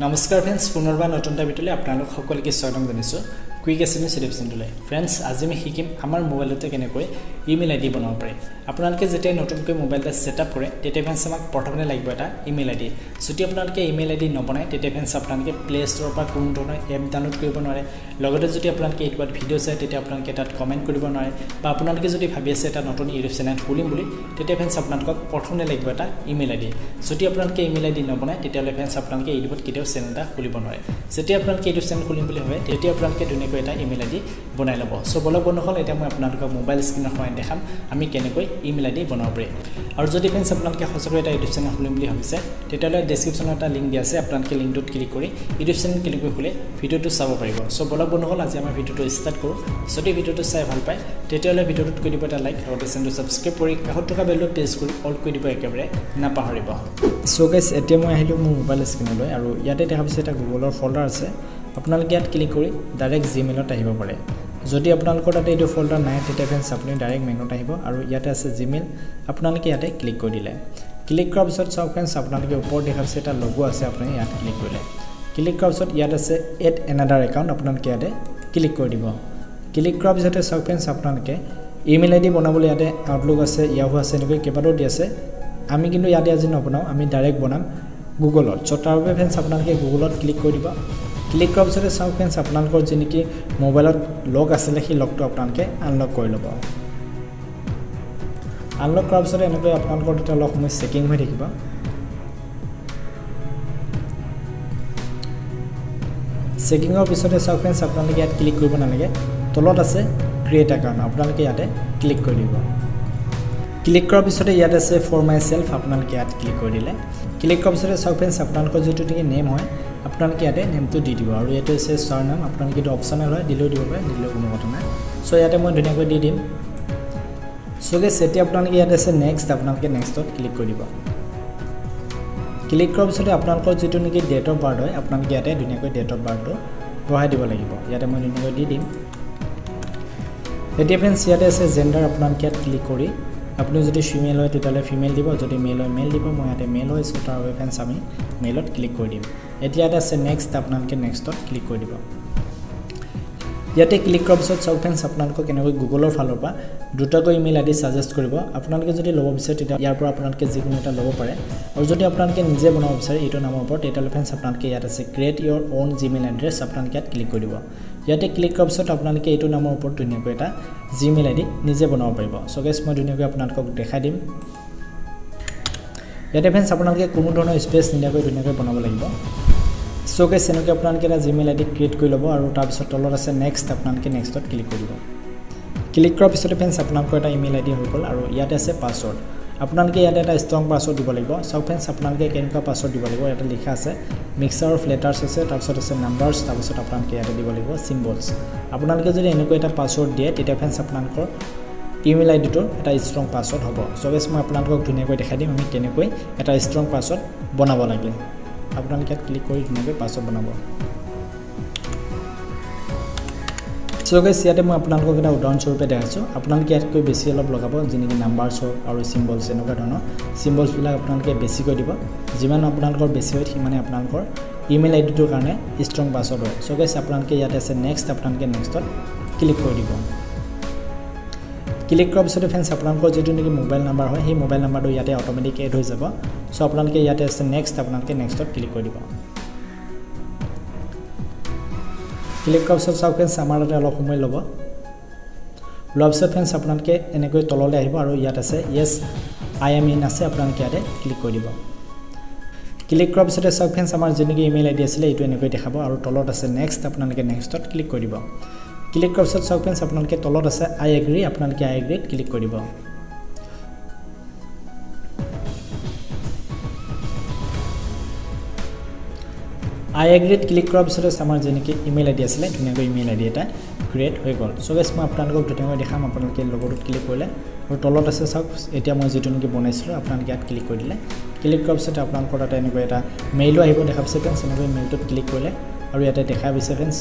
নমস্কাৰ ফ্ৰেণ্ডছ, পুনৰবাৰ নতুন এটা ভিডিঅ'লৈ আপোনালোক সকলোকে স্বাগতম জনাইছোঁ কুইক এছএমএছ ইউটিউব চেনেললৈ। ফ্ৰেণ্ডছ, আজি আমি শিকিম আমাৰ মোবাইলতে কেনেকৈ ইমেইল আই ডি বনাব পাৰি। আপোনালোকে যেতিয়া নতুনকৈ মোবাইল এটা ছেট আপ কৰে, তেতিয়া ফ্ৰেণ্ডছ আমাক প্ৰথমতে লাগিব এটা ইমেইল আই ডি। যদি আপোনালোকে ইমেইল আই ডি নবনায়, তেতিয়া ফ্ৰেণ্ডছ আপোনালোকে প্লে' ষ্ট'ৰৰ পৰা কোনো ধৰণৰ এপ ডাউনলোড কৰিব নোৱাৰে। লগতে যদি আপোনালোকে ইউটিউবত ভিডিঅ' চায়, তেতিয়া আপোনালোকে তাত কমেণ্ট কৰিব নোৱাৰে। বা আপোনালোকে যদি ভাবি আছে এটা নতুন ইউটিউব চেনেল খুলিম বুলি, তেতিয়া ফ্ৰেণ্ডছ আপোনালোকক প্ৰথমতে লাগিব এটা ইমেইল আই ডি। যদি আপোনালোকে ইমেইল আই ডি নবনায়, তেতিয়াহ'লে ফ্ৰেণ্ডছ আপোনালোকে ইউটিউবত কেতিয়াও চেনেল এটা খুলিব নোৱাৰে। যেতিয়া আপোনালোকে ইউটিউব চেনেল খুলিম বুলি ভাবে, তেতিয়া আপোনালোকে ধুনীয়াকৈ এটা ইমেইল আই ডি বনাই ল'ব। চ' বলক বন্ধুসকল, এতিয়া মই আপোনালোকক মোবাইল স্ক্ৰীণৰ সহায়ত দেখাম আমি কেনেকৈ ইমেইল আই ডি বনাব পাৰি। আৰু যদি ফ্ৰেণ্ডছ আপোনালোকে সঁচাকৈ এটা ইউটিউব চেনেল খুলিম বুলি ভাবিছে, তেতিয়াহ'লে ডেছক্ৰিপশ্যনত এটা লিংক দিয়া আছে। আপোনালোকে লিংকটোত ক্লিক কৰি ইউটিউব চেনেল কেনেকৈ খোলে ভিডিঅ'টো চাব পাৰিব। চ' বলক বন্ধুসকল, আজি আমাৰ ভিডিঅ'টো ষ্টাৰ্ট কৰোঁ। যদি ভিডিঅ'টো চাই ভাল পায়, তেতিয়াহ'লে ভিডিঅ'টোত কৰি দিব এটা লাইক, লগতে চেনেলটো ছাবস্ক্ৰাইব কৰি কাষত থকা বেলটো প্ৰেছ কৰি অল কৰি দিব একেবাৰে নাপাহৰিব। চ' গাইছ, এতিয়া মই আহিলোঁ মোৰ মোবাইল স্ক্ৰীণলৈ আৰু ইয়াতে দেখা পাইছে এটা গুগলৰ ফল্ডাৰ আছে। আপোনালোকে ইয়াত ক্লিক কৰি ডাইৰেক্ট জিমেইলত আহিব পাৰে। যদি আপোনালোকৰ তাতে এইটো ফল্ডাৰ নাই, তেতিয়া ফ্ৰেণ্ডছ আপুনি ডাইৰেক্ট মেনুত আহিব আৰু ইয়াতে আছে জিমেইল। আপোনালোকে ইয়াতে ক্লিক কৰি দিলে। ক্লিক কৰাৰ পিছত চাওক ফ্ৰেণ্ডছ, আপোনালোকে ওপৰত দেখা পাইছে এটা লগো আছে। আপুনি ইয়াত ক্লিক কৰিলে। ক্লিক কৰাৰ পিছত ইয়াত আছে এড এনাডাৰ একাউণ্ট। আপোনালোকে ইয়াতে ক্লিক কৰি দিব। ক্লিক কৰাৰ পিছতে চাওক ফ্ৰেণ্ডছ, আপোনালোকে ইমেইল আই ডি বনাবলৈ ইয়াতে আউটলুক আছে, য়াহু আছে, এনেকৈ কেইবাটাও দি আছে। আমি কিন্তু ইয়াতে আজি নবনাওঁ, আমি ডাইৰেক্ট বনাম গুগলত। চ' তাৰ বাবে ফ্ৰেণ্ডছ আপোনালোকে গুগলত ক্লিক কৰি দিব। ক্লিক কৰাৰ পিছতে চাওক ফ্ৰেণ্ডছ, আপোনালোকৰ যি নেকি মোবাইলত লক আছিলে, সেই লকটো আপোনালোকে আনলক কৰি ল'ব। আনলক কৰাৰ পিছতে এনেকৈ আপোনালোকৰ তেতিয়া অলপ সময় চেকিং হৈ থাকিব। চেকিঙৰ পিছতে চাওক ফ্ৰেণ্ডছ, আপোনালোকে ইয়াত ক্লিক কৰিব নালাগে। তলত আছে ক্ৰিয়েট একাউণ্ট, আপোনালোকে ইয়াতে ক্লিক কৰি দিব। ক্লিক কৰাৰ পিছতে ইয়াত আছে ফৰ my self, আপোনালোকে ইয়াত ক্লিক কৰি দিলে। ক্লিক কৰাৰ পিছতে চাওক ফ্ৰেণ্ডছ, আপোনালোকৰ যিটো নেকি নেম হয়, আপোনালোকে ইয়াতে নেমটো দি দিব। আৰু ইয়াতে হৈছে ছাৰ নাম, আপোনালোকে এইটো অপশ্যনেল হয়, দিলেও দিব পাৰে, নিদিলেও কোনো কথা নাই। চ' ইয়াতে মই ধুনীয়াকৈ দি দিম। চ' গাইছ, এতিয়া আপোনালোকে ইয়াত আছে নেক্সট, আপোনালোকে নেক্সটত ক্লিক কৰি দিব। ক্লিক কৰাৰ পিছতে আপোনালোকৰ যিটো নেকি ডেট অফ বাৰ্থ হয়, আপোনালোকে ইয়াতে ধুনীয়াকৈ ডেট অফ বাৰ্থটো বঢ়াই দিব লাগিব। ইয়াতে মই ধুনীয়াকৈ দি দিম। এতিয়া ফ্ৰেণ্ডছ, ইয়াতে আছে জেণ্ডাৰ। আপোনালোকে ইয়াত ক্লিক কৰি আপুনি যদি ফিমেল হয়, তেতিয়াহ'লে ফিমেল দিব, যদি মেল হয় মেল দিব। মই ইয়াতে মেল হৈছোঁ, তাৰ বাবে ফ্ৰেণ্ডছ আমি মেলত ক্লিক কৰি দিম। এতিয়া ইয়াতে আছে নেক্সট, আপোনালোকে নেক্সটত ক্লিক কৰি দিব। ইয়াতে ক্লিক কৰাৰ পিছত চাওক ফ্ৰেণ্ডছ, আপোনালোকক কেনেকৈ গুগলৰ ফালৰ পৰা দুটাকৈ ইমেইল আই ডি ছাজেষ্ট কৰিব। আপোনালোকে যদি ল'ব বিচাৰে, তেতিয়া ইয়াৰ পৰা আপোনালোকে যিকোনো এটা ল'ব পাৰে। আৰু যদি আপোনালোকে নিজে বনাব বিচাৰে এইটো নামৰ ওপৰত, তেতিয়াহ'লে ফ্ৰেণ্ডছ আপোনালোকে ইয়াত আছে create your own Gmail address, আপোনালোকে ইয়াত ক্লিক কৰি দিব। ইয়াতে ক্লিক কৰাৰ পিছত আপোনালোকে এইটো নামৰ ওপৰত ধুনীয়াকৈ এটা জিমেইল আই ডি নিজে বনাব পাৰিব। চ' গাইছ, মই ধুনীয়াকৈ আপোনালোকক দেখাই দিম। ইয়াতে ফ্ৰেণ্ডছ আপোনালোকে কোনো ধৰণৰ স্পেচ নিদিয়াকৈ ধুনীয়াকৈ বনাব লাগিব। চ' গাইছ, এনেকৈ আপোনালোকে এটা জিমেইল আই ডি ক্ৰিয়েট কৰি ল'ব আৰু তাৰপিছত তলত আছে নেক্সট, আপোনালোকে নেক্সটত ক্লিক কৰি দিব। ক্লিক কৰাৰ পিছতে ফ্ৰেণ্ডছ আপোনালোকৰ এটা ইমেইল আই ডি হৈ গ'ল আৰু ইয়াতে আছে পাছৱৰ্ড। আপোনালোকে ইয়াতে এটা ষ্ট্ৰং পাছৱৰ্ড দিব লাগিব। চাওক ফ্ৰেণ্ডছ, আপোনালোকে কেনেকুৱা পাছৱৰ্ড দিব লাগিব। ইয়াতে লিখা আছে মিক্সাৰ অফ লেটাৰ্ছ আছে, তাৰপিছত আছে নাম্বাৰ্ছ, তাৰপিছত আপোনালোকে ইয়াতে দিব লাগিব চিম্বলছ। আপোনালোকে যদি এনেকুৱা এটা পাছৱৰ্ড দিয়ে, তেতিয়া ফ্ৰেণ্ডছ আপোনালোকৰ ইমেইল আই ডিটোৰ এটা ষ্ট্ৰং পাছৱৰ্ড হ'ব। চ' গাইছ, মই আপোনালোকক ধুনীয়াকৈ দেখাই দিম আমি কেনেকৈ এটা ষ্ট্ৰং পাছৱৰ্ড বনাব লাগে। আপোনালোকে ইয়াত ক্লিক কৰি ধুনীয়াকৈ পাছৱৰ্ড বনাব। চ' গাইছ, ইয়াতে মই আপোনালোকক এটা উদাহৰণস্বৰূপে দেখাইছোঁ। আপোনালোকে ইয়াতকৈ বেছি অলপ লগাব, যি নেকি নাম্বাৰ্ছ হওক আৰু চিম্বলছ, এনেকুৱা ধৰণৰ চিম্বলছবিলাক আপোনালোকে বেছিকৈ দিব। যিমান আপোনালোকৰ বেছি হয়, সিমানে আপোনালোকৰ ইমেইল আই ডিটোৰ কাৰণে ষ্ট্ৰং পাছৱৰ্ড হয়। চ' গাইছ, আপোনালোকে ইয়াতে আছে নেক্সট, আপোনালোকে নেক্সটত ক্লিক কৰি দিব। ক্লিক কৰাৰ পিছতে ফ্ৰেণ্ডছ আপোনালোকৰ যিটো নেকি মোবাইল নাম্বাৰ হয়, সেই মোবাইল নাম্বাৰটো ইয়াতে অট'মেটিক এড হৈ যাব। চ' আপোনালোকে ইয়াতে আছে নেক্সট, আপোনালোকে নেক্সটত ক্লিক কৰি দিব। ক্লিক কৰাৰ পিছত চাওক ফ্ৰেণ্ডছ, আমাৰ তাতে অলপ সময় ল'ব। লোৱাৰ পিছত ফ্ৰেণ্ডছ আপোনালোকে এনেকৈ তললৈ আহিব আৰু ইয়াত আছে য়েছ I am in আছে, আপোনালোকে ইয়াতে ক্লিক কৰি দিব। ক্লিক কৰাৰ পিছতে চাওক ফ্ৰেণ্ডছ, আমাৰ যি নেকি ইমেইল আই ডি আছিলে, এইটো এনেকৈ দেখাব আৰু তলত আছে নেক্সট, আপোনালোকে নেক্সটত ক্লিক কৰি দিব। ক্লিক কৰাৰ পিছত চাওক ফ্ৰেণ্ডছ, আপোনালোকে তলত আছে আই এগ্ৰি, আপোনালোকে আই এগ্ৰিত ক্লিক কৰি দিব। আই এগ্ৰিত ক্লিক কৰাৰ পিছতে আমাৰ যি নেকি ইমেইল আই ডি আছিলে, ধুনীয়াকৈ ইমেইল আই ডি এটা ক্ৰিয়েট হৈ গ'ল। চ' গাইছ, মই আপোনালোকক ধুনীয়াকৈ দেখাম। আপোনালোকে লগটোত ক্লিক কৰিলে আৰু তলত আছে চাওক, এতিয়া মই যিটো নেকি বনাইছিলোঁ, আপোনালোকে ইয়াত ক্লিক কৰি দিলে। ক্লিক কৰাৰ পিছতে আপোনালোকৰ তাতে এনেকৈ এটা মেইলো আহিব। দেখা পাইছে ফ্ৰেণ্ডছ, এনেকৈ মেইলটোত ক্লিক কৰিলে আৰু ইয়াতে দেখা পাইছে friends,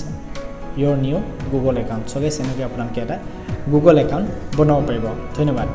your new Google account. So guys, এনেকৈ আপোনালোকে এটা গুগল একাউণ্ট বনাব পাৰিব। ধন্যবাদ।